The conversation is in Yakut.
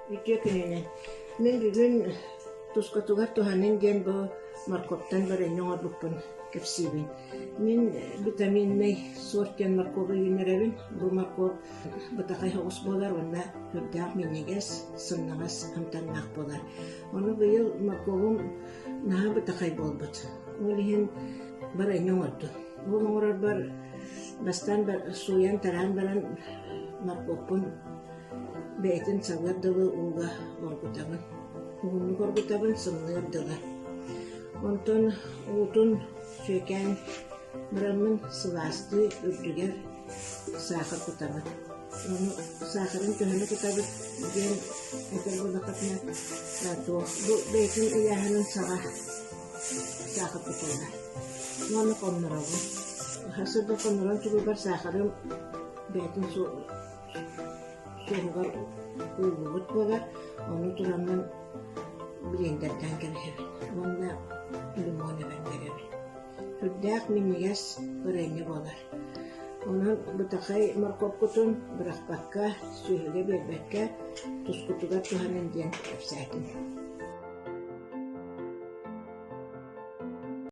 Үтүө күнүнэн. Мин бүгүн тускутугар туһаныҥ диэн бу моркуоптан барыанньа оҥорбуппун кэпсиибин. Мин витаминнай сорт диэн моркуобу үүннэрэбин. Бу моркуоп бытахай соҕус буолар уонна сүрдээх минньигэс, сымнаҕас амтаннаах буолар. Ону быйыл моркуобум наһаа бытахай буолбут. Ол иһин барыанньа оҥордум. Ол оҥорорбор бастаан сууйан-тараан баран моркуоппун Бэйэтин саҥар дылы ууга оргутабын. Уһуннук оргутабын, сымныар дылы. Онтон уутун сүөкээн бараммын сылаастыы үрдүгэр саахар кутабын. Ону саахарын төһөнү кутабыт диэн этэр буоллаххытына, туох бу бэйэтин ыйааһынын саҕа саахар кутуллар. Уонна хонноробун. Хас да хоннорон туруубар саахарым бэйэтин Суоһугар ууллубут буолар, ону тураммын блендердээн кэбиһэбин уонна лимон эбэн биэрэбин. Сүрдээх минньигэс варенье буолар. Онон бытахай моркуопкутун бырахпакка, сүөһүгэ биэрбэккэ тускутугар туһанын диэн кэпсээтим.